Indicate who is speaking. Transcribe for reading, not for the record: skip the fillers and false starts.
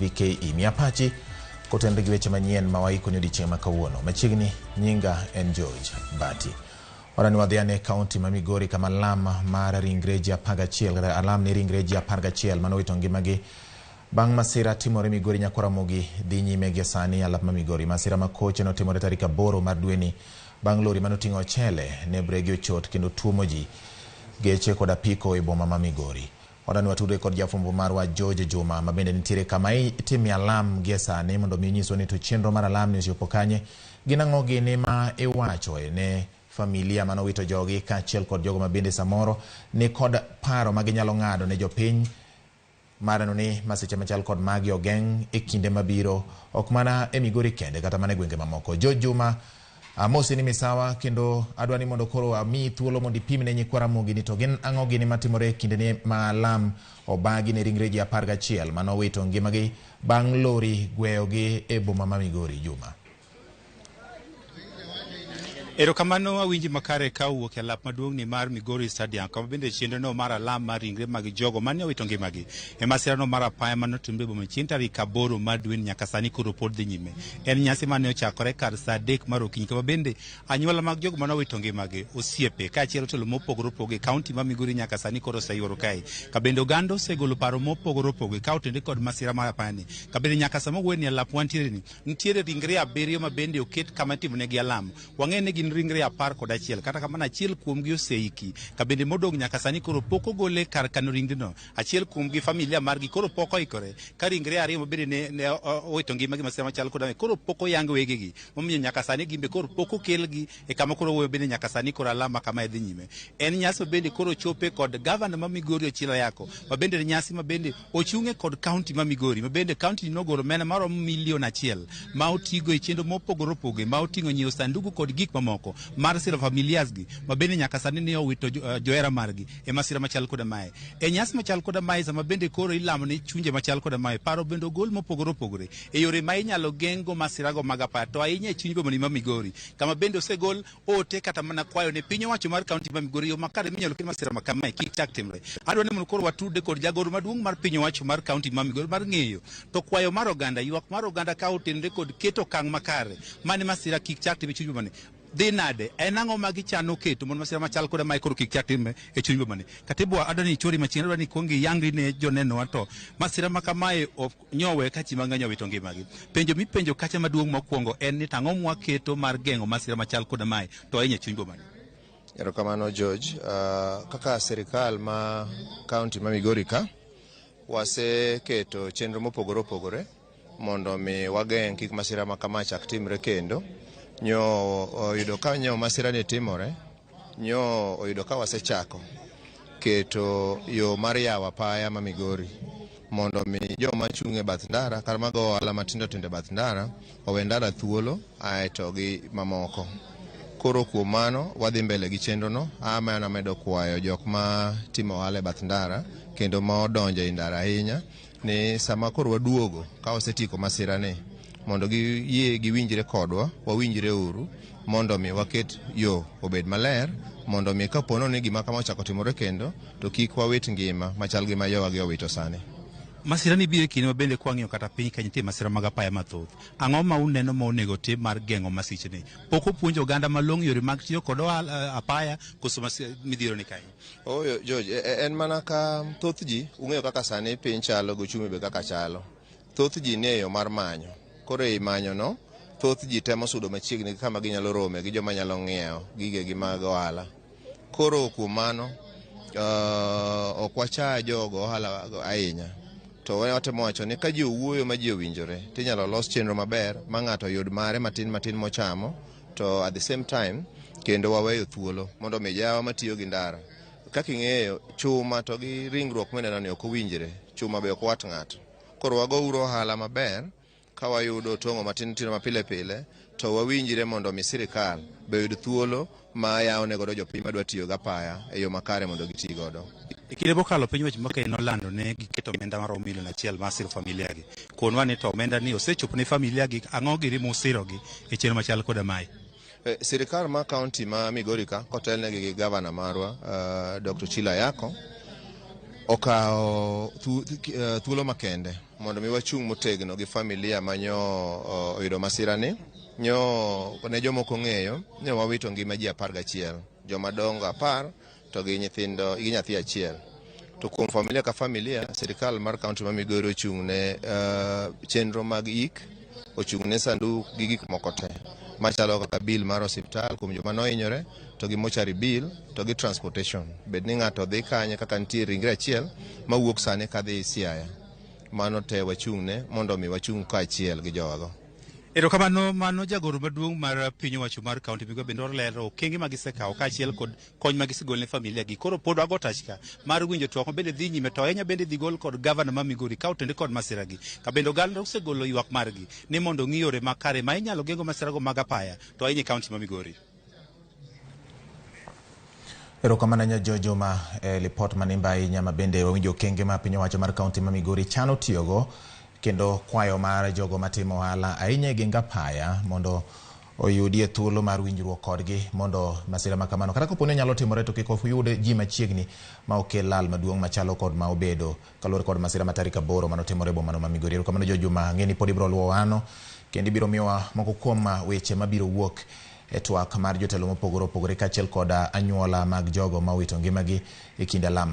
Speaker 1: TV KE. Miya pachi kotenre gi weche manyien ma waikoni odiechieng' ma kawuono. Machiegni nyinga en George Bati. Warani wadhi ane kaunti ma Migori kama lam mar ringre ji 11 kata alam ne ringre ji 11 mane owito ngimagi bang' masira timore Migori Nyakwar Ramogi dhi nyime gie sani alap ma Migori. Masira ma koche notimore tarik 8 mar dweni bang' lori mane oting'o ochele ne bregi ochot kendo tuomo ji geche kod apiko e boma ma Migori. Warani watudre kod jafwambo marwa George Juma ma bende nitiere kama itime alam gie sani mondo mi onyiswa ni to chenro mar alam ni ochopo kanye. Gin ang'o gini ma iwacho ne familia mane owito jogi kaachiel kod jogo ma bende samoro ni kod paro ma ginyalo ng'ado ne jopiny mar neno ni masiche machal kod magi ogeng' e kinde mabiro ok mana e Migori kende kata mana e gwenge mamoko. George Juma, amosi ni misawa kendo adwa ni mondo koro amiyi thuolo mondo ipim ne nyikwa Ramogi ni to gin ang'o gini matimore e kinde ni ma alam obagi ne ringre ji 11 mane owito ngimagi bang' lori gweyogi e boma ma Migori. Juma.
Speaker 2: Erokamano awinji makare ka owuok e alap maduong' ni mar Migori Stadium kama bende chenro no mar alam mar ringre mag jogo mane owito ngimagi e masira no mar apaya mane otimore e boma chieng' tarik 8 mar dweni nyaka sani koro pod dhi nyime. En nyasi mane ochakore kar saa 3 mar okinyi kama bende anyuola mag jogo mane owito ngimagi, osiepe kaachiel jotelo mopogore opogore e kaunti ma Migori nyaka sani koro oseyuoro kae. Ka bende oganda osegolo paro mopogore opogore ka otende kod masira mar apaya ni. Ka bende nyaka sama wuoyo ni alap wantiere ni nitiere ringre 7 ma bende oket kama itimonegi alam. Wang'eyo ni gin ringre 11, kata kamano achiel kuomgi oseiki. Ka bende modong' nyaka sani koro pok ogole kar kano ringreno. Achiel kuomgi familia margi koro pok oikore. Ka ringre 2 ma bende ne owito ngimagi masira machal koda mae koro pok oyang wegegi. Momiyo nyaka sani gimbe koro pok okelgi e kama koro wuoyo bende nyaka sani koro alam ma kamae dhi nyime. En nyasi ma bende koro chope kod gavana ma Migori Ochilo Ayako, ma bende en nyasi ma bende ochung'e kod kaunti ma Migori, ma bende kaunti nogolo omenda maromo milion 1 ma otigo e chenro mopogore opogore ma oting'o nyiewo sanduku kod gik mamoko mar siro familias gi ma bende nyaka sani ne owito johera margi e masira machal koda mae. E nyasi machal koda mae sama bende koro ilamo ne chunje machal koda mae, paro bende ogol mopogore opogore e yore ma inyalo geng'go masirago mag apaya, to ahinya e chuny bomani ma Migori kama bende osegol ote kata mana kwayo ne piny owacho mar kaunti ma Migori yo makare minyalo kel masira ma kamae kik chak timre. Adwa ni mondo koro watude kod jagoro maduong' mar piny owacho mar kaunti ma Migori mar ng'eyo to kwayo mar oganda, ywak mar oganda ka otenre kod keto okang' makare mane masira kik chak timre e chuny bomani. Dhi nade? En ang'o ma gichano keto mondo masira machal koda mae koro kik chak timre e chuny bomani? Katibwa, adwa ni ichwori machiegni, adwa ni ikuong iyangri ne jonenowa to masira ma kamae ok nyowe ka ji mang'eny owito ngimagi. Penjo mipenjo kacha maduong' mokwongo en ni tang'o mwaketo mar geng'o masira machal koda mae to ahinya e chuny bomani?
Speaker 3: Erokamano George. Kaka sirikal ma kaunti ma Migori ka, waseketo chenro mopogore opogore mondo mi wageng' kik masira ma kama chak timre kendo. Nyo oyudo ka nyo masira ni timore, nyo oyudo ka wasechako keto yo mar yawo apaya ma Migori mondo mi joma chung' e bath ndara kata mago ohala matindo tindo e bath ndara owe ndara thuolo aeto gi mamoko. Koro kuom mano wadhi mbele gi chenro no. Ama namedo kwayo jok ma timo ohala e bath ndara kendo ma odonjo e ndara ahinya ni sama koro waduogo ka wasetieko masira ni mondo giyie giwinjre kodwa, wawinjre uru mondo mi waket yo obed maler mondo mi kapono ni gima kama ochako timore kendo to kik wawit ngima machal gi ma jowagi owito sani.
Speaker 2: Masira ni biro e kinde ma bende kwang'iyo kata piny Kenya nitie masira mag apaya mathoth. Ang'o ma uneno ma onego tim mar geng'o masichni? Pok opuonj oganda malong'o yore mag tiyo kod apaya koso midhiero ni kae?
Speaker 3: Oyo George, en mana ka thoth ji ung'eyo kaka sani piny chalo gi uchumi be kaka chalo. Thoth ji nie yo mar manyo. Koro ei manyo no, thoth ji temo sudo machiegni gi kama ginyalo rome gi joma nyalo ng'iewo gigegi mag ohala. Koro kuom mano, ok wacha jogo ohala ahinya. To watemo wacho ni ka ji owuoyo ma ji owinjore, tinyalo los chenro maber ma ng'ato yud mare matin matin mochamo, to at the same time kendo waweyo thuolo mondo mi jawa matiyo gi ndara. Kaka ing'eyo, chuma to gi ringruok mineno ni ok owinjre, chuma be ok wat ng'ato. Koro wagouru ohala maber ka wayudo tong'o matin tindo mapile pile, to wawinjre mondo mi sirikal be oyud thuolo ma yawne godo jopiny madwa tiyo gi apaya e yo makare mondo giti godo.
Speaker 2: E kinde mokalo piny owacho ma Kenya nolando ne giketo omenda maromo milion 1 mar siro familia gi. Konwa ni to omenda ni osechopo ne familia gi, ang'o giri musirogi e chenro machal koda mae?
Speaker 3: Sirikal ma kaunti ma Migori ka kotelnegi gi gavana marwa Dr. Ochilo Ayako okawo thuolo makende Mondo mi wachung' motegno gi familia manyo oyudo masirani. Nyo ne jomoko ong'eyo ni wawito ngima ji 11, joma dongo 10 to gi nyithindo gi nyathi achiel. To kuom familia ka familia, sirikal mar kaunti ma Migori ochung' ne chenro mag ik, ochung' ne sanduk gi gik moko te machalo kaka bill mar osiptal kuom joma nohinyore, to gi mortuary bill, to gi transportation. Bed ni ng'ato dhi kanye kaka nitie ringre achiel mawuok sani kadhi Siaya. Mano te wachung'ne mondo mi wachung' kaachiel gi jowago.
Speaker 2: Erokamano, mano jagoro maduong' mar piny owacho mar kaunti Migori bende olero okenge ma gisekawo kaachiel kod kony ma gisegolo ne familia gi. Koro pod wago tach ka mar winjo twak ma bende dhi nyime, to ahinya bende dhi gol kod gavana ma Migori ka otende kod masira gi. Ka bende oganda osegolo ywak margi ni mondo ong'i yore makare ma inyalo geng'o masirago mag apaya, to ahinya e kaunti ma Migori.
Speaker 1: Erokamano ahinya Jo Juma e lipot manimba ahinya ma bende wawinjo okenge ma piny owacho mar kaunti ma Migori chano tiyogo kendo kwayo mar jogo matimo ohala ahinya e geng apaya mondo oyudie thuolo mar winjruok kodgi mondo masira ma kamano kata kapo ni nyalo timore to kik oyud ji machiegni ma okel lal maduong' machalo kod ma obedo kaluwore kod masira ma tarik 8 manotimore e bomano ma Migori. Erokamano Jo Juma, ang'e ni pod ibiro luwo wano kendo ibiro miyowa moko kuom weche mabiro wuok e twak mar jotelo mopogore opogore kaachiel kod anyuola mag jogo ma owito ngimagi e kind alam.